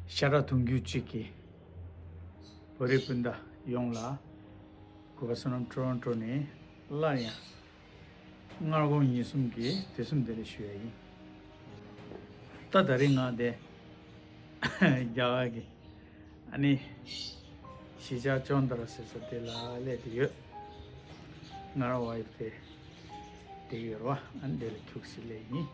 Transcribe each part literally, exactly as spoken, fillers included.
ཤ་ཁྲག་འཐུང་རྒྱུ་གཅིག་གི་བོད་རིགས་སྤུན་ཟླ་ཡོངས་ལ་གུས་པ་བསོད་ནམས་ཊོ་རོན་ཊོ་ནས་སླར་ཡང་སྔ་དགོང་ཉིན་གསུམ་གྱི་དུས་གསུམ་བདེ་ལེགས་ཞུ་ཡ་ཡིན། ད་ད་རིང་ང་དེ་རྒྱ་གར་གྱི་ཨ་ནི་གཞིས་ཆགས་ཅོན་ཏ་ར་ཟེར་ས་དེ་ལ་སླེབས་བསྡད་ཡོད། ང་རང་ཝའི་ཕི་དེ་བསྡད་ཡོད་རེད་བ། ཨ་ནི་དེ་ལ་ཁྱུག་ཙམ་སླེབས་ཡིན།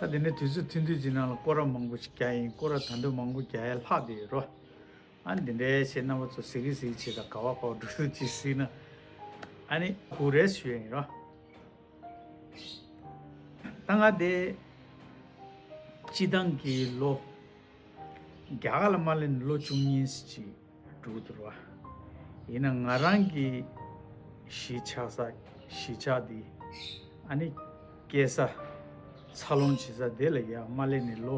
ད་དེ་ནས་དུས་ཚོད་ཐུང་ཐུང་ཅིག་ནང་ལ་སྐོར་ར་མང་པོ་ཞིག་རྒྱག་ཡིན། སྐོར་ར་ད་དུང་མང་པོ་རྒྱག་ཡ་ལྷག་བསྡད་ཡོད་རོ། ཨ་ནི་འདི་འདྲའི་ཞེ་རྣམ་པ་ཚོ་གཟིགས་གི་གཟིགས་བྱེད་དང་ག་བ་ག་བ་འགྲོ་ཚུལ་ཅིག་གཟིགས་ན་ཨ་ནི་གུ་རེས་ཞུ་ཡ་ཡིན་རོ། ད་ང་དེ་སྤྱི་བཏང་གི་ལོ་རྒྱ་གར་ལ་མ་སླེབས་ནས་ལོ་བཅུ་གཉིས་ཅིག་འགྲོ་གི་འདུག་ར། ཡིན་ན་ང་རང་གི་གཞིས་ཆགས་ས་གཞིས་ཆགས་འདི་ཨ་ནི་སྐྱེས་ས་འཚར་ལོངས་བྱེད་ས་དེ་ལ་ཡ་མ་སླེབས་ནས་ལོ་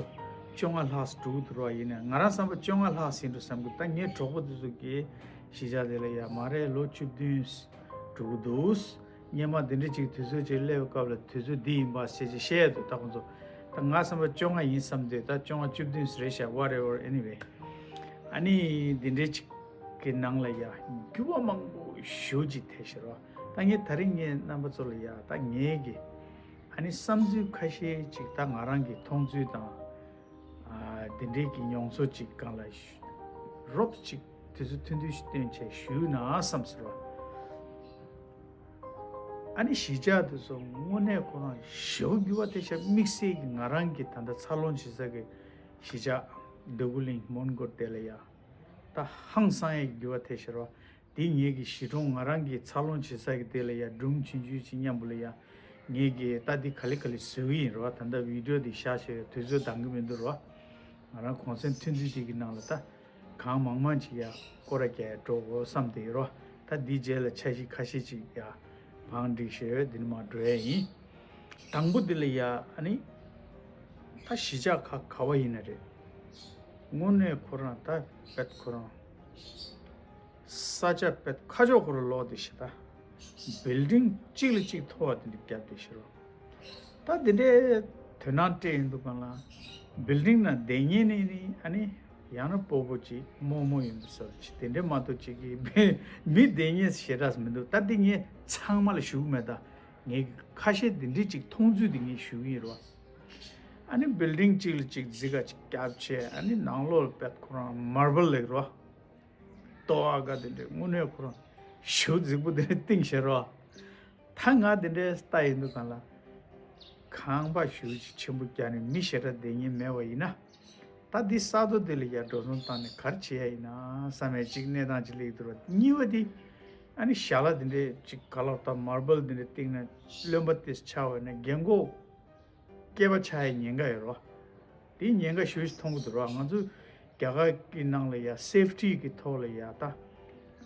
བཅོ་ལྔ་ལྷག་འགྲོ་གི་འདུག་ར། ཡིན་ན་ང་རང་བསམ་པ་བཅོ་ལྔ་ལྷག་ཟིན་འགྲོ་བསམ་གི། ད་ངའི་གྲོགས་པོ་དེ་ཚོ་གི་གཞིས་ཆགས་དེ་ལ་ཡ་མ་རེད་ལོ་བཅུ་བདུན་འགྲོ་གི་འདུག་སྔོན་མ་དེ་འདྲ་ཅིག་དུས་ཚོད་ཅིག་སླེབས་སྐབས་ལ་དུས་ཚོད་འདི་ཡིན་པ་ཞེས་ཅིག་བཤད་ཡ་འདུག་ད་ཁོང་ཚོ་ད་ང་བསམ་པ་བཅོ་ལྔ་ཡིན་བསམ་དུས་ད་བཅོ་ལྔ་བཅུ་བདུན་རེད་ཤག whatever anyway། ཨ་ནི་འདི་འདྲའི་ཅིག་གི་ནང་ལ་ཡ་འགྱུར་བ་མང་པོ་ཞེ་ཅིག་ཐེབས་ཤག་ར། ད་ངས་ད་རིང་ངས་རྣམ་པ་ཚོ་ལ་ཡ་ད་ངའི་གི་ཨ་ནི་བསམ་ཚུལ་ཁ་ཤས་ཅིག་ད་ང་རང་གི་མཐོང་ཚུལ་དང་ཨ་འདི་འདྲའི་གི་མྱོང་ཚོར་ཅིག་སྒང་ལ་ཞུ་རོབ་ཅིག་དུས་ཚོད་ཐུང་ཐུང་ཞིག་བཏོན་བྱས་ཞུས་ན་བསམ་ཟེར་བ། ཨ་ནི་གཞིས་ཆགས་དེ་ཚོ་དངོས་གནས་ཁོ་རང་ཞེ་པོ་འགྱུར་བ་ཐེབས་ཤག་དམིགས་བསལ་གྱི་ང་རང་གི་ད་ལྟ་འཚར་ལོངས་བྱེད་ས་གི་གཞིས་ཆགས་འདོད་རྒུ་གླིང་མོན་གྷོ་དེ་ལ་ཡ་ད་ཧང་སང་ཡས་འགྱུར་བ་ཐེབས་ཤག་ར། དེ་ངེད་ཀྱི་གཞིས་གྲོང་ང་རང་གི་འཚར་ལོངས་བྱེད་ས་གི་དེ་ལ་ཡ་སྒྲུང་ཆུང་ཆུང་ཅིག་མཉམ་པོ་ལ་ཡ་ངེད་ཀྱི་ད་འདི་ག་ལེ་ག་ལེ་བཟོ་གི་ཡིན་ར། ད་ལྟ་བི་ཌི་ཡོ་འདི་བཞག་བྱས་དུས་ཚོད་འདང་གི་མི་འདུག་ར། ང་རང་གུང་སེང་ཐུང་ཐུང་དེ་གི་ནང་ལ་ད་གང་མང་མང་ཅིག་ཡ་སྐོར་ར་རྒྱག་ཡ་འགྲོ་དགོས་བསམ་བསྡད་ཡོད་རོ། ད་འདིའི་རྗེས་ལ་འཆར་གཞི་ཁ་ཤས་ཅིག་ཡ་བང་སྒྲིག་བྱས་ཡོད། འདི་ནས་མར་འགྲོ་ཡ་ཡིན། དང་པོ་འདི་ལ་ཡ་ཨ་ནི་ད་གཞིས་ཆགས་ག་ག་བ་ཡིན་ན་རེད། དངོས་གནས་ཁོ་རང་ད་བེད་ཁོ་རང་ས་ཆ་བེད་ཁ་ཕྱོགས་ཁོ་རང་ལོག་བསྡད་ཤག་ད་བིལ་ཌིང་གཅིག་ལ་གཅིག་མཐོ་བ་དེ་འདྲ་བརྒྱབ་བསྡད་ཤག་རོ། ད་དེ་འདྲའི་དོ་སྣང་སྤྲད་ཡོང་དུས་སྒང་ལ་བིལ་ཌིང་ནང་བསྡད་མཁན་ནི་ནི་ཨ་ནི་ཡང་ན་སྤོ་བོ་ཅིག་རྨོ་མོ་ཡིན་པ་སོགས་ཅིག་དེ་འདྲའི་མ་གཏོགས་ཅིག་གི་མི་མི་བསྡད་མཁན་ཞེ་དྲག་མི་འདུག་ད་འདི་ངས་ཚང་མ་ལ་ཞུ་གི་མེད། ད་ངས་ཁ་ཤས་འདི་འདྲའི་ཅིག་མཐོང་ཚུལ་འདི་ངས་ཞུ་གི་ཡིན་རོ། ཨ་ནི་བིལ་ཌིང་གཅིག་ལ་གཅིག་རྫི་ག་ཅིག་བརྒྱབ་བྱས་ཨ་ནི་ནང་ལོགས་ལ་བེད་ཁོ་རང་མར་བལ་ལེགས་རོ། ལྟོ་བ་ག་དེ་འདྲའི་དངོས་གནས་ཁོ་རང་ཞེ་པོ་རྫིག་པོ་དེ་འདྲའི་བཏིང་བཞག་རོ། ད་ང་དེ་འདྲའི་ལྟ་ཡིན་དུས་སྒང་ལ་ཁང་པ་ཞེ་པོ་ཅིག་ཆེན་པོ་རྒྱག་ནས་མི་ཞེ་དྲག་བསྡད་མཁན་མེད་པ་ཡིན་ན། ད་འདི་ས་རྡོ་དེ་ལ་ཡར་འགྲོ་སོང་བཏང་ནས་ག་རེ་བྱེད་ཡ་ཡིན་ན་བསམ་ཡ་གཅིག་གནས་སྟངས་གཅིག་སླེབས་འདུག་ར། གཉིས་པ་དེ་ཨ་ནི་ཞལ་ལག་དེ་འདྲའི་ཅིག་ག་ལོག་ད་མར་བལ་དེ་འདྲ་བཏིང་ན་རློན་པ་དེ་ཆགས་པ་ཡིན་ན་རྒན་གོག་སྐྱེས་པ་ཆགས་ཡ་ཉེན་ཁ་ཡོད་རོ། དེ་ཉེན་ཁ་ཞེ་པོ་ཅིག་མཐོང་གི་འདུག་ར། ང་ཚོ་རྒྱ་གར་གྱི་ནང་ལ་ཡ་སེབ་ཊི་གི་ཐོག་ལ་ཡ་ད་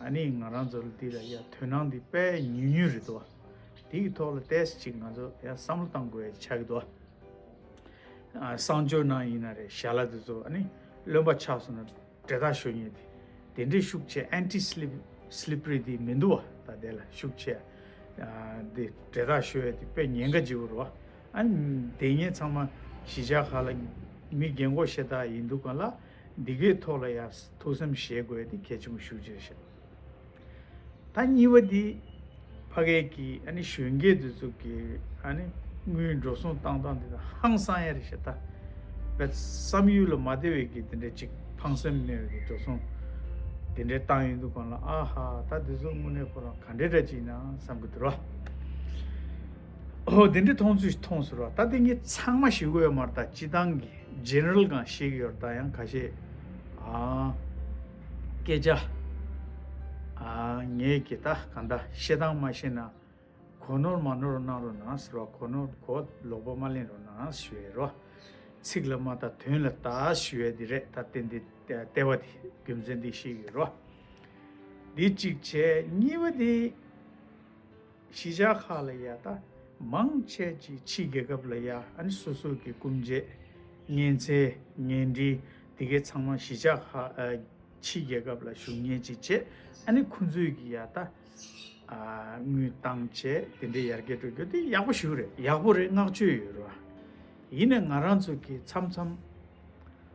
ཨ་ནི་ང་རང་ཚོ་ལ་འདི་ལ་ཡ་དོ་སྣང་འདི་དཔེ་ཉུང་ཉུང་རེད་འདུག་བ། དེ་གི་ཐོག་ལ་ཏོག་ཙམ་ཅིག་ང་ཚོ་ཡ་བསམ་བློ་བཏང་དགོས་ཡ་ཆགས་ཀྱི་འདུག་བ། ཨ་གསང་སྤྱོད་ནང་ཡིན་ན་རེད། ཞལ་ལག་དེ་ཚོ་ཨ་ནི་རློན་པ་ཆགས་སོང་ན་འབྲེལ་ཐག་ཤོར་མཁན་དེ་དེ་འདྲའི་ཤུགས་ཆེ་ཨན་ཊི་སི་ལིབ་སི་ལིབ་རི་དེ་མི་འདུག་བ། ད་དེ་ལ་ཤུགས་ཆེ་ཨ་དེ་འབྲེལ་ཐག་ཤོར་ཡ་དེ་དཔེ་ཉེན་ཁ་ཆེ་བོ་རེད་བ། ཨ་ནི་དེ་ངས་ཚང་མ་གཞིས་ཆགས་ཁག་ལ་མི་རྒན་གོག་ཤ་སྟག་ཡིན་དུས་སྒང་ལ་འདི་གའི་ཐོག་ལ་ཡ་ཐུགས་བསམ་བཞེས་དགོས་ཡ་དེ་གལ་ཆེན་པོ་ཞེ་པོ་ཅིག་རེད་ཤག་ད་གཉིས་པ་འདི་ཕ་གའི་གི་ཨ་ནི་གཞོན་སྐྱེས་དེ་ཚོ་གི་ཨ་ནི་དངུལ་འགྲོ་སོང་བཏང་སྟངས་དེ་དང་ཧང་སང་ཡ་རེད་ཤག་ད་བས་བསམ་ཡུལ་ལ་མ་བདེ་བའི་གི་དེ་འདྲ་ཅིག་ཕངས་སེམས་མེད་པའི་གི་འགྲོ་སོང་དེ་འདྲ་བཏང་ཡོང་དུས་སྒང་ལ་ཨ་ཧ་ད་དེ་ཚོ་དངོས་གནས་ཁོ་རང་ག་འདྲ་འདྲ་ཅིག་ཡིན་ན་བསམ་གི་འདུག་ར། ཨོ་དེ་འདྲའི་མཐོང་ཚུལ་ཞིག་མཐོང་སོང་ར། ད་དེ་ངས་ཚང་མ་ཞུ་དགོས་ཡོད་མ་རེད། ད་སྤྱི་བཏང་གི་ཇེ་ནེ་རལ་གང་ཞིག་ཡོད་རེད། ད་ཡང་ཁ་ཤས་ཨ་སྐད་ཆ་ཨ་ངས་གི་ད་གང་ལྟར་བཤད་སྟངས་མ་ཤེས་ན་གོ་ནོར་མ་ནོར་གནང་རོགས་གནང་ཟེར་བ། གོ་ནོར་གོ་ལོག་པ་མ་ལེན་རོགས་གནང་ཞུ་ཡས་རོ། ཚིག་ལ་མ་ལྟ་དོན་ལ་ལྟ་ཞུ་ཡས་དེ་རེད། ད་བསྟན་འདི་ལྟེ་བ་དེ་རྒྱུ་མཚན་འདི་ཤེས་ཡོད་རོ། འདི་གཅིག་བྱས། གཉིས་པ་དེ། གཞིས་ཆགས་ཁག་ལ་ཡ་ད་མང་ཆེ་ཅིག་ཕྱི་རྒྱལ་ཁབ་ལ་ཡ་ཨ་ནི་སོ་སོ་གི་སྐུ་མཆེད་གཉེན་ཚན་གཉེན་སྒྲིག་དེ་གའི་ཚང་མ་གཞིས་ཆགས་ཁག་ཨ་ཕྱི་རྒྱལ་ཁབ་ལ་བཞུགས་མཁན་ཅིག་བྱས། ཨ་ནི་ཁོང་ཚོས་ཀྱི་ཡ་ད་ཨ་དངུལ་བཏང་བྱས་དེ་འདྲའི་ཡར་རྒྱས་འགྲོ་རྒྱུ་དེ་ཡག་པོ་ཞིག་རེད། ཡག་པོ་རེད། བསྔགས་བརྗོད་ཡོད་རེད་བ། ཡིན་ནའི་ང་རང་ཚོ་གི་མཚམས་མཚམས་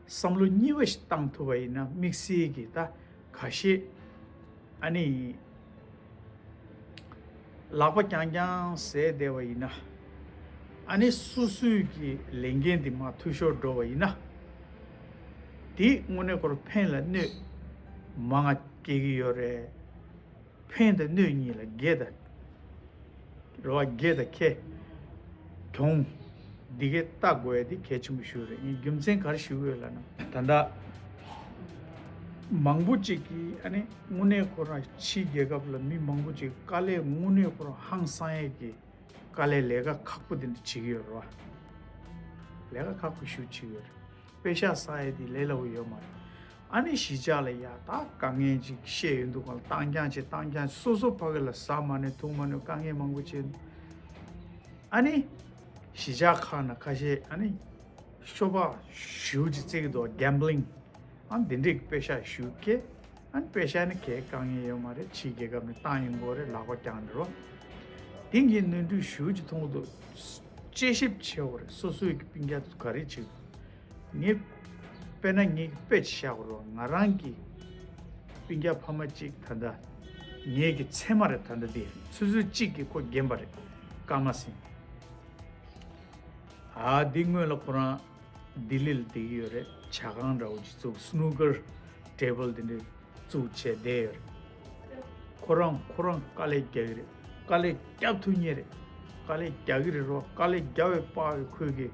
བསམ་བློ་གཉིས་པ་ཞིག་བཏང་ཐུབ་པ་ཡིན་ན། དམིགས་བསལ་གྱི་ད་ཁ་ཤས་ཨ་ནི་ལག་པ་རྐྱང་རྐྱང་ཟས་བསྡད་པ་ཡིན་ན། ཨ་ནི་སོ་སོའི་གི་ལས་འགན་འདི་མར་འཐུས་ཤོར་འགྲོ་བ་ཡིན་ན། དེ་དངོས་གནས་ཁོ་རང་ཕན་ལ་གནོད་མང་ང་སྐྱེལ་གྱི་ཡོད་རེད། ཕན་དང་གནོད་གཉིས་ལ་དགེ་དང་། རེ་བ་དགེ་དང་ཁེ་གྱོང་། འདི་གའི་ལྟ་དགོས་ཡ་འདི་གལ་ཆེན་པོ་ཞིག་རེད། ངས་རྒྱུ་མཚན་ག་རེ་ཞུ་དགོས་ལབ་ན། ད་ལྟ་མང་པོ་ཅིག་གིས་ཨ་ནི་དངོས་གནས་ཁོ་རང་ཕྱིའི་རྒྱལ་ཁབ་ལ་མི་མང་པོ་ཅིག་དཀའ་ལས་དངོས་གནས་ཁོ་རང་ཧང་སང་ཡས་ཀྱི་དཀའ་ལས་ལས་ཀ་ཁག་པོ་དེ་འདྲ་བྱེད་ཀྱི་ཡོད་རེད་བ། ལས་ཀ་ཁག་པོ་ཞེ་པོ་བྱེད་ཀྱི་ཡོད་རེད། པེ་ཤག་བསགས་ཡས་དེ་ལས་སླ་པོ་ཡོད་མ་རེད། ཨ་ནི་གཞིས་ཆགས་ལ་ཡ་ད་དཀའ་ངལ་ཅིག་བཤད་ཡོང་དུས་སྒང་ལ་བཏང་རྐྱང་བྱེད། བཏང་རྐྱང་། སོ་སོ་ཕ་གི་ལ་ཟ་མ་ནུས། འཐུང་མ་ནུས། དཀའ་ངལ་མང་པོ་བྱེད། ཨ་ནི་གཞིས་ཆགས་ཁག་ན་ཁ་ཤས་ཨ་ནི་ཤོ་སྦག་ཞེ་པོ་ཅིག་རྩེ་གི་འདུག་གེམ་བྷ་ལིང་། ཨ་ནི་དེ་འདྲའི་པེ་ཤག་ཞེ་པོ་སྐྱེ། ཨ་ནི་པེ་ཤག་ནི་གའི་དཀའ་ངལ་ཡོད་མ་རེད། ཕྱིའི་རྒྱལ་ཁབ་ནས་བཏང་ཡོང་གི་རེད། ལག་པ་བརྐྱངས་རེད་བ། དེ་ངས་ནོར་འཁྲུལ་ཞེ་པོ་ཅིག་མཐོང་གི་འདུག་དཔྱད་ཞིབ་བྱེད་དགོས་རེད། སོ་སོའི་གི་སྤུན་ཀྱག་ཚོ་ག་རེ་བྱེད་དགོས། ངས་དཔེར་ན་ངས་དཔེ་ཅིག་བཞག་དགོས་རེད་བ། ང་རང་གི་སྤུན་ཀྱག་ཕ་མ་གཅིག་ད་ལྟ་ངའི་གི་ཚད་མ་རེད། ད་ལྟ་དེ་ཆུ་ཚོད་གཅིག་གི་ཁོ་རྒན་པ་རེད། སྐར་མ་ཟིན། ཨ་འདི་སྔོན་ལ་ཁོ་རང་ལྡི་ལི་ལ་བསྡད་ཀྱི་ཡོད་རེད། ཇ་ཁང་འདྲ་བོ་ཅིག་བཙུགས། སྣུ་ཀར་ཊེ་བལ་དེ་འདྲ་བཙུགས་བྱས་བསྡད་ཡོད་རེད། ཁོ་རང་ཁོ་རང་དཀའ་ལས་རྒྱག་གི་རེད། དཀའ་ལས་རྒྱབ་ཐུབ་མཁན་རེད། དཀའ་ལས་རྒྱག་གི་རེད་རོ། དཀའ་ལས་རྒྱབ་པའི་དཔའ་བའི་ཁོས་གི་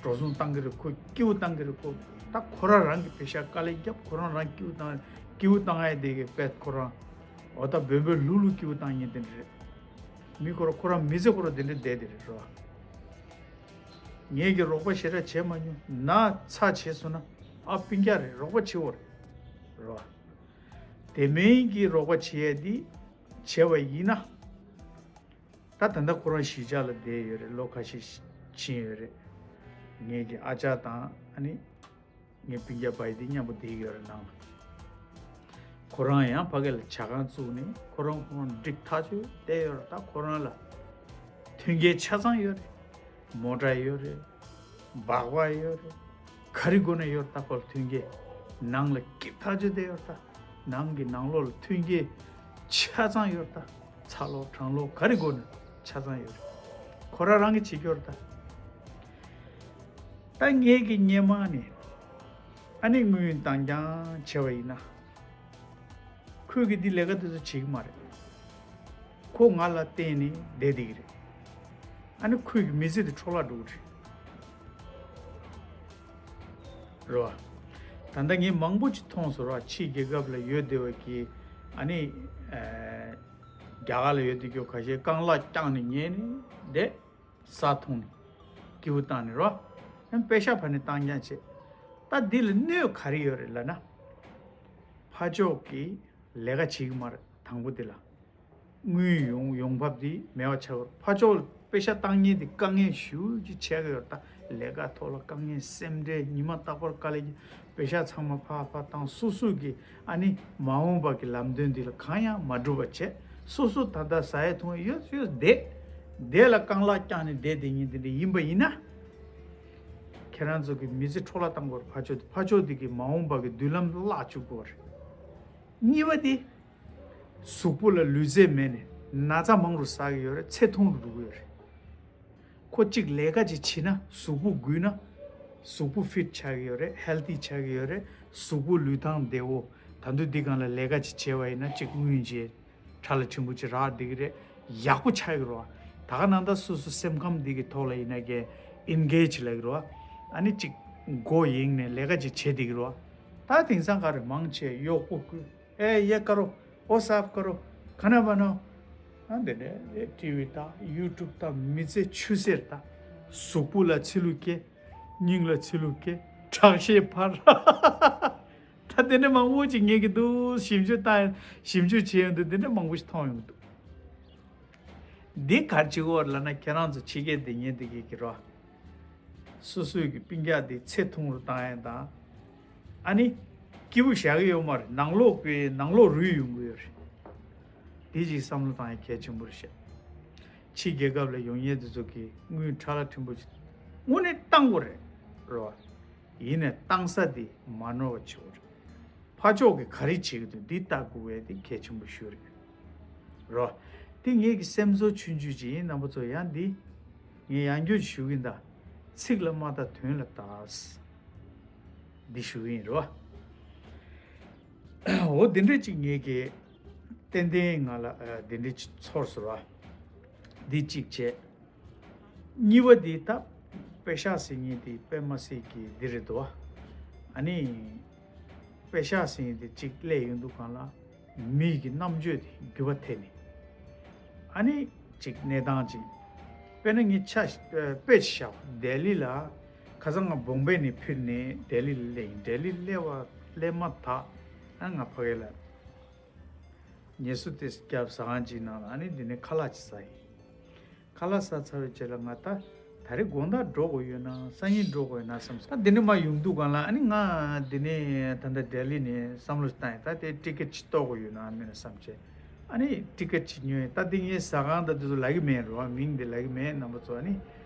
འགྲོ་སོང་བཏང་གི་རེད། ཁོ་སྐྱིད་པོ་བཏང་གི་རེད། ཁོ་ད་ཁོ་རང་རང་གི་པེ་ཤག་དཀའ་ལས་རྒྱབ། ཁོ་རང་རང་སྐྱིད་པོ་བཏང་། སྐྱིད་པོ་བཏང་ཡས་དེ་གི་དཔེ་ཁོ་རང་འོ་ད་འབོལ་འབོལ་ལྷུག་ལྷུག་སྐྱིད་པོ་བཏང་མཁན་དེ་འདྲ་རེད། མི་ཁོ་རང་ཁོ་རང་མི་ཚེ་ཁོ་རང་དེ་འདྲ་བསྡད་དེ་རེད་རོ། ངས་ཀྱི་རོགས་པ་ཞེ་དྲག་བྱས་མ་མྱོང་། ན་ཚ་བྱས་སོང་ན་ཨ་སྤུན་ཀྱག་རེད། རོགས་པ་བྱེད་འོ་རེད་རོ། དེ་མིན་གྱི་རོགས་པ་བྱེད་ཡས་འདི་བྱས་པ་ཡིན་ན། ད་ད་ལྟ་ཁོ་རང་གཞིས་ཆགས་ལ་བསྡད་ཡོད་རེད། ལོ་ཁ་ཤས་ཕྱིན་ཡོད་རེད། ངེད་ཀྱི་ཨ་ཅག་དང་ཨ་ནི་ངའི་སྤུན་ཀྱག་བ་ཡི་དེ་མཉམ་པོ་བསྡད་ཡོད་རེད་ནང་ལ། ཁོ་རང་ཡང་ཕ་གི་ལ་ཇ་ཁང་བཙུགས་ནས་ཁོ་རང་ཁོ་རང་འགྲིག་ཐག་ཆོད་བསྡད་ཡོད་རེད། ད་ཁོ་རང་ལ་མཐུན་རྐྱེན་ཆ་ཚང་ཡོད་རེད། མོ་ཊ་ཡོད་རེད། སྦག་སྦག་ཡོད་རེད། ག་རེ་དགོས་ན་ཡོད་རེད། ད་ཁོ་ལ་མཐུན་རྐྱེན་ནང་ལ་སྐྱིད་ཐག་ཆོད་བསྡད་ཡོད་རེད། ད་ནང་གི་ནང་ལོགས་ལ་མཐུན་རྐྱེན་ཆ་ཚང་ཡོད་རེད། ད་ཚ་ལོག་གྲང་ལོག་ག་རེ་དགོས་ན་ཆ་ཚང་ཡོད་རེད། ཁོ་རང་རང་གི་བྱེད་ཀྱི་ཡོད་རེད། ད་ད་ངེད་ཀྱི་སྔོན་མ་ནས་ཨ་ནི་དངུལ་བཏང་རྐྱང་བྱས་པ་ཡིན་ན། ཁོས་གི་འདི་ལས་ཀ་དེ་ཚོ་བྱེད་ཀྱི་མ་རེད། ཁོ་ང་ལ་བརྟེན་ནས་བསྡད་བསྡད་ཀྱི་རེད། ཨ་ནི་ཁོས་གི་མི་ཚེ་དེ་འཕྲོ་བརླག་འགྲོ་གི་རེད། རེད་བ། ད་ལྟ་ངས་མང་པོ་ཅིག་མཐོང་སོང་ར། ཕྱིའི་རྒྱལ་ཁབ་ལ་ཡོད་བསྡད་པ་གི་ཨ་ནི་ཨ་རྒྱ་གར་ལ་ཡོད་བསྡད་རྒྱུ་ཁ་ཤས་རྐང་ལག་བརྐྱངས་ནས་ཉལ་ནས་བསྡད། ཟ་འཐུང་ནས་སྐྱིད་པོ་བཏང་ནས་རོ། ཨ་ནི་པེ་ཤག་ཕར་ནས་བཏང་རྐྱང་བྱེད། ད་འདི་ལ་གནོད་ག་རེ་ཡོད་རེད་ལབ་ན། ཕར་ཕྱོགས་ཀྱིས་ལས་ཀ་བྱེད་ཀྱི་མ་རེད། དང་པོ་དེ་ལ་དངུལ་ཡོང་ཡོང་འབབ་དེ་མེད་པ་ཆགས་ཡོད་རེད། ཕར་ཕྱོགས་ལ་པེ་ཤག་བཏང་མཁན་དེ་དཀའ་ངལ་ཞེ་པོ་ཅིག་ཆགས་ཀྱི་ཡོད་རེད། ད་ལས་ཀ་ཐོག་ལ་དཀའ་ངལ་སེམས་ཁྲལ། ཉི་མ་རྟག་པར་དཀའ་ལས་ཀྱི། པེ་ཤག་ཚང་མ་ཕར་ཕར་བཏང་། སོ་སོ་གི་ཨ་ནི་མ་འོངས་པ་གི་ལམ་སྟོན་འདི་ལ་གང་ཡང་མ་འགྲུབ་པ་བྱས། སོ་སོ་ད་ལྟ་ཟ་ཡས་འཐུང་ཡས་ཡོད་ཡོད་བསྡད། དེ་ལ་རྐང་ལག་བརྐྱངས་ནས་བསྡད་བསྡད་མཁན་དེ་འདྲ་ཡིན་པ་ཡིན་ན། ཁྱེད་རང་ཚོ་གི་མི་ཚེ་འཕྲོ་བརླག་བཏང་དགོས་རེད། ཕར་ཕྱོགས་དེ། ཕར་ཕྱོགས་དེ་གི་མ་འོངས་པ་གི་མདུན་ལམ་བརླག་བཅུག་དགོས་རེད། གཉིས་པ་དེ། གཟུགས་པོ་ལ་ལུས་རྩལ་མེད་ནས་ན་ཚ་མང་རུ་ཟ་གི་ཡོད་རེད། ཚེ་ཐུང་རུ་འགྲོ་གི་ཡོད་རེད། ཁོ་གཅིག་ལས་ཀ་ཅིག་བྱེད་ན། གཟུགས་པོ་རྒུད་ན། གཟུགས་པོ་ཕིཊ་ཆགས་ཀྱི་ཡོད་རེད། ཧེལ་ཐི་ཆགས་ཀྱི་ཡོད་རེད། གཟུགས་པོ་ལུས་ཐང་བདེ་བོ། ད་དུང་འདི་སྒང་ལ་ལས་ཀ་ཅིག་བྱས་པ་ཡིན་ན་གཅིག་དངུལ་བྱས། ཁྲ་ལ་ཆེན་པོ་ཅིག་རག་བསྡད་ཀྱི་རེད། ཡག་པོ་ཆགས་ཀྱི་རེད་བ། ད་ག་ནང་ལྟར་སོ་སོ་སེམས་ཁམས་འདི་གི་ཐོག་ལ་ཡིན་ན་གི་ཨེན་གེཇ་ལབ་ཀྱི་རེད་བ། ཨ་ནི་གཅིག་མགོ་གཡེང་ནས་ལས་ཀ་ཅིག་བྱེད་བསྡད་ཀྱི་རེད་བ། ད་དེང་སང་ག་རེ་མང་ཆེ་གཡོག་པོ་བསྐུལ། ཨེ་ཡེ་ཀ་རོ། ཨོ་སབ་ཀ་རོ། ཁ་ན་བ་ནོ། ཨ་འདི་འདྲ་ཊི་ཝི་ལྟ། ཡུ་ཊུབ་ལྟ། མི་ཚེ་ཆུད་ཟོས་ལྟ། གཟུགས་པོ་ལ་ཚིལ་ལུ་སྐྱེ། སྙིང་ལ་ཚིལ་ལུ་སྐྱེ། ཁྲག་ཤེད་འཕར། ད་འདི་འདྲ་མང་པོ་ཅིག་ངེད་ཀྱི་འདུག་ཞིབ་འཇུག་བཏང་། ཞིབ་འཇུག་བྱས་ཡོང་དུས་འདི་འདྲ་མང་པོ་ཞིག་མཐོང་ཡོང་གི་འདུག་འདི་ག་རེ་བྱེད་ཀྱི་ཡོད་རེད་ལབ་ན། ཁྱེད་རང་ཚོ་ཕྱི་རྒྱལ་སྡོད་མཁན་དེ་གས་ཀྱི་རོ། སོ་སོའི་གི་སྤུན་ཀྱག་དེ་ཚེ་ཐུང་རུ་བཏང་ཡས་དང་། ཨ་ནི་སྐྱིད་པོ་བཞག་གི་ཡོད་མ་རེད། ནང་ལོགས་པའི་ནང་ལོགས་རུལ་ཡོང་གི་ཡོད་རེད། དེ་ཅིག་བསམ་བློ་བཏང་ཡས་གལ་ཆེན་པོ་རེད་ཤག་ཕྱི་རྒྱལ་ཁབ་ལ་ཡོང་མཁན་དེ་ཚོ་གིས་དངུལ་ཁྲ་ལ་ཕྲན་བུ་ཅིག་དངོས་གནས་བཏང་དགོས་རེད་རོ། ཡིན་ནས་བཏང་ས་དེ་མ་ནོར་བ་བྱེད་དགོས་རེད། ཕར་ཕྱོགས་ཀྱིས་ག་རེ་བྱེད་ཀྱི་འདུག་འདི་ལྟ་དགོས་པ་དེ་གལ་ཆེན་པོ་ཞིག་རེད། རོ། དེ་ངེད་ཀྱི་སེམས་ཚོར་ཆུང་ཆུང་ཅིག་ཡིན། རྣམ་པ་ཚོ་ཡང་འདི་ངས་ཡང་བསྐྱར་ཞུ་གི་ཡིན་ད། ཚིག་ལ་མ་བལྟ་དོན་ལ་བལྟ། འདི་ཞུ་གི་ཡིན་རོ། འོ་དེ་འདྲ་ཅིག་ངེད་ཀྱི་ཏན་ཏན་ང་ལ་ཨ་དེ་འདྲ་ཅིག་ཚོར་སོང་ར། འདི་གཅིག་བྱས། གཉིས་པ་འདི་ད་པེ་ཤག་ཟེར་མཁན་དེ་པད་མ་སེ་གི་འདི་རེད་དོ། ཨ་ནི་པེ་ཤག་ཟེར་མཁན་དེ་གཅིག་སླེབས་ཡོང་དུས་སྒང་ལ་མི་གི་རྣམ་དཔྱོད་དེ་འགྱུར་བ་ཐེབས་ནས། ཨ་ནི་གཅིག་གནས་སྟངས་གཅིག་དཔེར་ན་ངས་ཆ་དཔེ་ཅིག་བཞག་ལྡི་ལི་ལ། ཁ་སང་ང་བོམ་བེ་ནས་ཕེབས་ནས་ལྡི་ལི་ལ་སླེབས་ཡིན། ལྡི་ལི་སླེབས་པ་སླེབས་མ་ཐག་ཨ་ང་ཕ་གི་ལ། ངལ་གསོ་དེ་བརྒྱབ་ཟ་ཁང་གཅིག་ནང་ལ་ཨ་ནི་འདི་ནས་ཁ་ལག་ཅིག་ཟ་ཡིན། ཁ་ལག་ཟ་ཚར་བའི་རྗེས་ལ་ང་ད་ད་རེས་དགོང་དག་འགྲོ་དགོས་ཡོད་ན་སང་ཉིན་འགྲོ་དགོས་ཡོད་ན་བསམ་སོང་། ད་འདི་ནས་མར་ཡོང་དུས་སྒང་ལ་ཨ་ནི་ང་འདི་ནས་ད་ལྟ་ལྡི་ལི་ནས་བསམ་བློ་ཞིག་བཏང་ཡིན། ད་དེ་ཊི་ཀེ་ཊི་ཅིག་གཏོང་དགོས་ཡོད་ན་མིན་ན་བསམ་བྱས། ཨ་ནི་ཊི་ཀེ་ཊི་ཅིག་ཉོས་ཡིན། ད་འདི་ངའི་ཟ་ཁང་ད་འདི་ཚོ་ལབ་ཀྱི་མེད་རོ། མིང་འདི་ལབ་ཀྱི་མེད། རྣམ་པ་ཚོ་ཨ་ནི་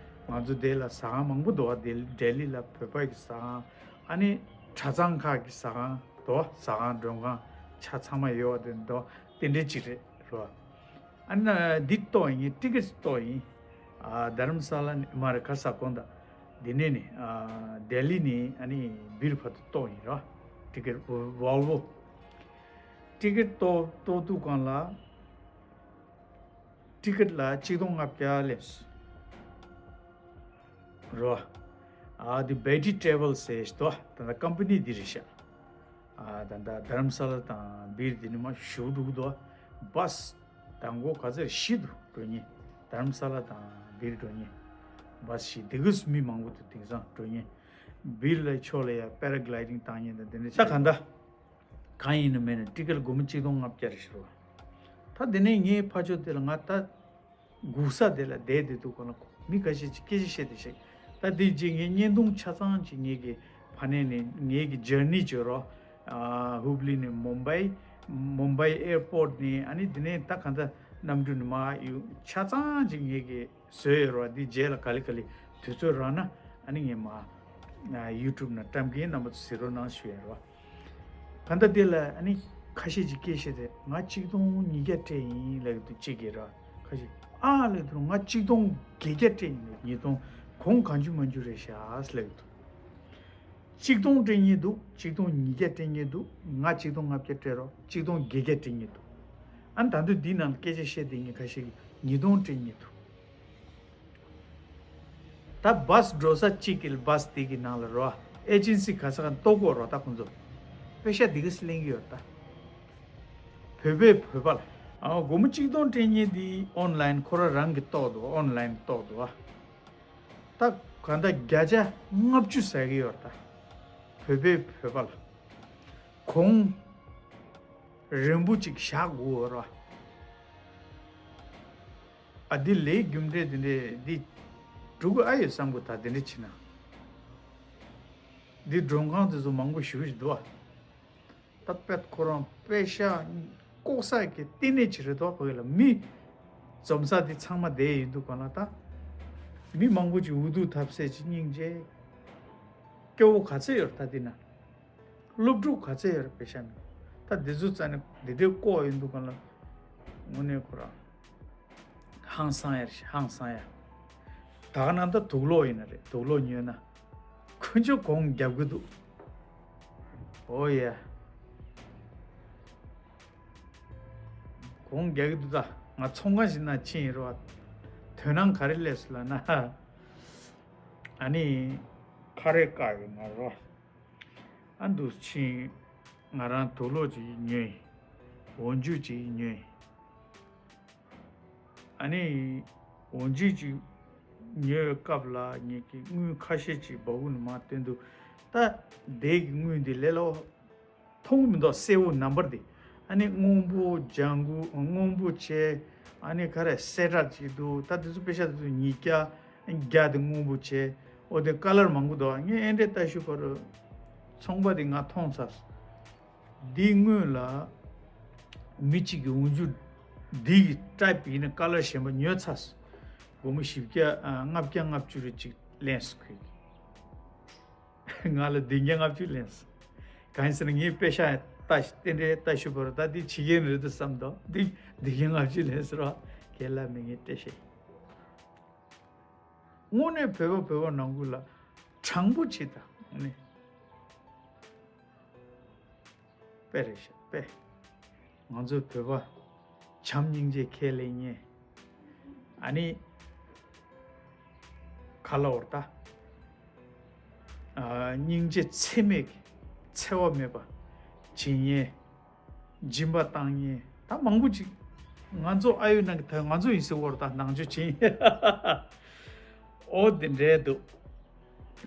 ང་ཚོ་འདི་ལ་ཟ་ཁང་མང་པོ་འདུག་བ། འདི་ལྡི་ལི་ལ་བོད་པ་གི་ཟ་ཁང་ཨ་ནི་གྲྭ་ཚང་ཁག་གི་ཟ་ཁང་འདུག་བ། ཟ་ཁང་མགྲོན་ཁང་ཆ་ཚང་མ་ཡོད་བ་དེ་འདུག་དེ་འདྲའི་ཅིག་རེད་རོ། ཨ་ནི་འདི་གཏོང་ཡིན། ཊི་ཀེ་ཊི་གཏོང་ཡིན། ཨ་རྡ་རམ་ས་ལ་ནས་མ་རེད། ག་ས་གོ་ད། འདི་ནས་ནི་ཨ་ལྡི་ལི་ནས་ཨ་ནི་སྦིར་བར་དུ་གཏོང་ཡིན་རོ། ཊི་ཀེ་ཊི་ཝོལ་ཝོ། ཊི་ཀེ་ཊི་གཏོང་གཏོང་དུས་སྒང་ལ་ཊི་ཀེ་ཊི་ལ་གཅིག་སྟོང་ལྔ་བརྒྱ་སླེབས་སོང་། རོ། ཨ་འདི་བེ་ཊི་ཊེ་ཝེལ་ཟེར་ཞིག་འདུག་ད་ལྟ་ཀམ་པ་ནི་འདི་རེད་ཤག་ཨ་ད་ལྟ་རྡ་རམ་ས་ལ་དང་སྦིར་འདི་ནས་མར་ཞུ་འགྲོ་གི་འདུག་བྷ་སི་དང་པོ་ག་ཚོད་བཞི་འདུག་འགྲོ་མཁན། རྡ་རམ་ས་ལ་དང་སྦིར་འགྲོ་མཁན་བྷ་སི་བཞི། འདི་ག་སུ་མི་མང་པོ་འདུག་དེང་སང་འགྲོ་མཁན། སྦིར་ལ་ཕྱོགས་ལ་ཡ་པེ་ར་གི་ལའི་ཌིང་བཏང་མཁན་དང་དེ་འདྲ་ད་ག་འདྲ་གང་ཡིན་ན་མིན་ན་ཊི་ཀེ་ཊི་སྒོར་མོ་གཅིག་སྟོང་ལྔ་བརྒྱ་རེད་ཤག་རོ། ད་དེ་ནས་ངའི་ཕ་ཕྱོགས་དེ་ལ་ང་ད་སྒུག་ས་དེ་ལ་བསྡད་བསྡད་དུས་སྒང་ལ་མི་ཁ་ཤས་ཀྱིས་སྐད་ཆ་བཤད་དེ་བཤད། ད་དེ་རྗེས་ངས་བརྙན་ཐུང་ཆ་ཚང་ཅིག་ངེད་ཀྱི་ཕ་ནས་ནས་ངེད་ཀྱི་ཇར་ནི་བརྗོད་རོགས། ཨ་ཧུབ་ལི་ནས་མུམ་བྷའི། མུམ་བྷའི་ཨེར་པོར་ཊི་ནས་ཨ་ནི་དེ་ནས་ད་ག་འདྲ་གནམ་གྲུ་ནས་མར་ཡོང་ཆ་ཚང་ཅིག་ངེད་ཀྱི་བཟོས་ཡོད་རོགས། འདི་རྗེས་ལ་ག་ལེ་ག་ལེ་དུས་ཚོད་རག་ན་ཨ་ནི་ངས་མར་ཡུ་ཊུབ་ནང་བཀྲམ་གྱིན། རྣམ་པ་ཚོ་གཟིགས་རོགས་གནང་ཞུ་ཡ་རོགས། ག་འདྲ་དེ་ལ་ཨ་ནི་ཁ་ཤས་ཀྱིས་སྐད་བཤད་དེ་ང་གཅིག་སྟོང་ཉིས་བརྒྱ་སྤྲད་ཡིན་ལབ་ཀྱི་འདུག་གཅིག་གིས་ར། ཁ་ཤས་ཨ་ལབ་ཀྱི་འདུག་ང་གཅིག་སྟོང་བརྒྱད་བརྒྱ་སྤྲད་ཡིན་ལབ། ཉིས་སྟོང་གོང་གང་བྱུང་མང་བྱུང་རེད་ཤག་ལབ་ཀྱི་འདུག་གཅིག་སྟོང་སྤྲད་མཁན་འདུག་གཅིག་སྟོང་ཉིས་བརྒྱ་སྤྲད་མཁན་འདུག་ང་གཅིག་སྟོང་ལྔ་བརྒྱ་སྤྲད་རོགས། གཅིག་སྟོང་བརྒྱད་བརྒྱ་སྤྲད་མཁན་འདུག་ཨ་ནི་ད་དུང་འདིའི་ནང་ལ་སྐད་ཆ་བཤད་བསྡད་མཁན་ཁ་ཤས་ཀྱིས་ཉིས་སྟོང་སྤྲད་མཁན་འདུག་ད་བྷ་སི་འགྲོ་ས་གཅིག་གི་བྷ་སི་དེ་གི་ནང་ལ་རོ། ཨེ་ཇེན་སི་ག་ས་ག་གཏོགས་དགོས་རོ། ད་ཁོང་ཚོ་པེ་ཤ་དེ་ག་སི་ལེན་གི་ཡོད་ད། བོད་པས་བོད་པ་ལ། ཨ་སྒོར་མོ་གཅིག་སྟོང་སྤྲད་མཁན་དེ་ཨོན་ལན་ཁོ་རང་རང་གི་གཏོགས་འདུག་ཨོན་ལན་གཏོགས་འདུག་ཨ། ད་ག་ད་བརྒྱ་ཆ་ལྔ་བཅུ་ཟ་གི་ཡོད་ད། བོད་པས་བོད་པ་ལ། གོང་རིང་པོ་ཅིག་བཞག་དགོས་རོ། ཨ་འདི་ལས་རྒྱུ་འབྲས་འདི་འདྲས་འདི་འགྲུབ་ཨ་ཡོད་བསམ་གི་འདུག་ད་འདི་འདྲས་བྱས་ན། འདི་མགྲོན་ཁང་དེ་ཚོ་མང་པོ་ཞེ་པོ་ཞིག་འདུག་ཨ། ད་པད་ཁོ་རང་པད་ཤ་བཀོག་ས་གི་ལྟེ་གནས་ཅིག་རེད་དོ། བོད་ལ་མི་འཛོམས་ས་འདི་ཚང་མ་བསྡད་ཡོད་འདུག་ག་ལ། ད་མི་མང་པོ་ཅིག་འུ་ཐུག་ཐབས་ཟད་ཅིག་སྙིང་རྗེ། སྐྱོ་བོ་ག་ཚད་ཡོད་རེད་ད་འདི་ན། སློབ་ཕྲུག་ག་ཚད་ཡོད་རེད་པད་ཤ་མི། ད་འདི་ཚོ་རྩ་ནས་འདི་འདྲའི་བཀོག་ཡོད་འདུག་ག་ལ། དངོས་གནས་ཁོ་རང་ཧང་སང་ཡ་རེད། ཧང་སང་ཡ། ད་ག་ན་ད་དུག་ལོག་ཡིན་ན་རེད། དུག་ལོག་ཉོས་ན་ཁོ་ཚོས་གོང་རྒྱབ་གི་འདུག་ཨོ་ཡ། གོང་རྒྱག་གི་འདུག་ད་ང་ཚོང་ཁང་ཞིག་ནང་ཕྱིན་ཡིན་རོ། དོ་སྣང་ག་རེ་སླེབས་སོང་ལབ་ན། ཨ་ནི་ཁ་རས་བཀག་ཡོད་ན་རོ། ཨ་འདུག་ཕྱིན་ང་རང་དུག་ལོག་ཅིག་ཉོས་ཡིན། འོག་འཇུག་ཅིག་ཉོས་ཡིན། ཨ་ནི་འོག་འཇུག་ཅིག་ཉོས་པའི་སྐབས་ལ་ངེད་ཀྱི་དངུལ་ཁ་ཤས་ཅིག་སྦ་ཁུག་ནས་མར་བཏོན་འདུག་ད་དེ་གི་དངུལ་འདི་ལས་སླ་པོ་མཐོང་གི་མི་འདུག་སེར་པོ་ནམ་བར་དེ། ཨ་ནི་སྔོན་པོ་ལྗང་གུ་སྔོན་པོ་བྱས། ཨ་ནི་ག་རེ་སེར་དྲག་ཅིག་འདུག་ད་དེ་ཚོ་པད་ཤ་དེ་ཚོ་ཉིས་བརྒྱ་བརྒྱ་དེ་སྔོན་པོ་བྱས། ཨོ་དེ་ཀ་ལར་མང་པོ་འདུག་ངས་ཨེ་འདྲས་ལྟ་ཞུ་བར་ཚོང་པ་དེ་ང་མཐོང་ཚར། འདིའི་སྔོན་ལ་མི་གཅིག་གིས་འོག་འཇུག་འདི་གི་ཊའིབ་ཡིན་ན་ཀ་ལར་གཞན་པ་ཉོས་ཚར་སོང་། སྒོར་མོ་བཞི་བརྒྱ་ཨ་ལྔ་བརྒྱ་ལྔ་བཅུ་རེ་གཅིག་ལེན་སོང་ཁོས། ང་ལ་བདུན་བརྒྱ་ལྔ་བཅུ་ལེན་སོང་། གང་ཡིན་ཟེར་ན་ངས་པེ་ཤག་ལྟ་རྟེན་འབྲེལ་ལྟ་ཞུ་བར་ད་འདི་ཕྱི་རྒྱལ་རེད་འདུག་བསམ་དོ། འདི་བདུན་བརྒྱ་ལྔ་བཅུ་ལེན་ཟེར་བ་ཁས་ལ་མི་ངས་སྤྲད་ཤེས། དངོས་གནས་བོད་པ་བོད་པ་ནང་ཁུལ་ལ་དྲང་པོ་བྱེད་ད་ནི། དཔེ་རེད་ཤག་དཔེ། ང་ཚོ་བོད་པ་བྱམས་སྙིང་རྗེ་ཁས་ལེན་མཁན། ཨ་ནི་ག་ལ་འོར་ད། ཨ། སྙིང་རྗེ་ཚད་མེད་ཀྱི་འཚེ་བ་མེད་པ་བྱེད་མཁན། སྦྱིན་པ་བཏང་མཁན་ད་མང་པོ་ཅིག་ང་ཚོ་ཨ་ཡོད་ནང་གི་ད་ང་ཚོ་ཡིན་ཟེར་བར་ད་ནང་ཆོས་ཅན། ཨོ་དེ་འདྲའི་འདུག་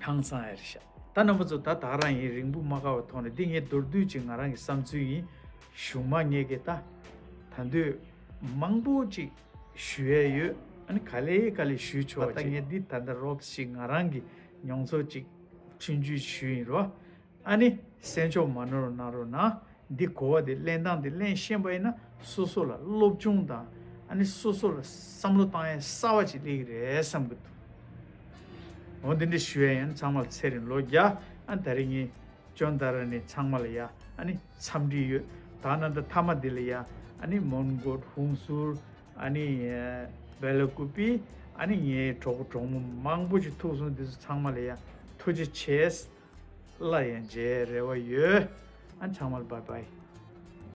ཧང་སང་ཡ་རེད་ཤག་ད་རྣམ་པ་ཚོ་ད་ད་རང་ཡིན་རིང་པོ་མ་བཀག་པའི་ཐོག་ནས་འདི་ངས་མདོར་བསྡུས་ཅིག་ང་རང་གི་བསམ་ཚུལ་ཡིན། གཞུག་མ་ངས་གི་ད་ད་འདོད་མང་པོ་ཅིག་ཞུ་ཡས་ཡོད། ཨ་ནི་ག་ལེ་ག་ལེ་ཞུས་ཆོག་ད་ངས་འདི་ད་ལྟ་རོབ་ཅིག་ང་རང་གི་མྱོང་ཚོར་ཅིག་ཆུང་ཆུང་ཞུས་ཡིན་རོ། ཨ་ནི་གསན་ཕྱོགས་མ་ནོར་གནང་རོགས་གནང་། འདི་གོ་བ་འདི་གླེང་སྟངས་འདི་གླེང་ཤེས་པ་ཡིན་ན་སོ་སོ་ལ་སློབ་སྦྱོང་དང་ཨ་ནི་སོ་སོ་ལ་བསམ་བློ་བཏང་ཡས་གསར་བ་ཅིག་སླེབས་ཀྱི་རེད་བསམ་གྱི་འདུག་འོ་འདི་འདྲ་ཞུ་ཡས་ཡིན། ཚང་མ་ལ་ཚེ་རིང་ལོ་བརྒྱ། ཨ་ད་རེས་ངས་ཅོན་ཏ་ར་ནས་ཚང་མ་ལ་ཡ་ཨ་ནི་འཚམས་འདྲི་ཡོད། ད་ནང་ད་མཐའ་མ་འདི་ལ་ཡ་ཨ་ནི་མོན་གྷོ་ཧུན་སུར་ཨ་ནི་སྦེ་ལ་ཀུ་པི་ཨ་ནི་ངའི་གྲོགས་པོ་གྲོགས་མོ་མང་པོ་ཅིག་ཐུག་སོང་། འདི་ཚོ་ཚང་མ་ལ་ཡ་ཐུགས་རྗེ་ཆེ། སླར་ཡང་མཇལ་རེ་བ་ཡོད། ཨ་ཚང་མ་ལ་བྷའི་བྷའི།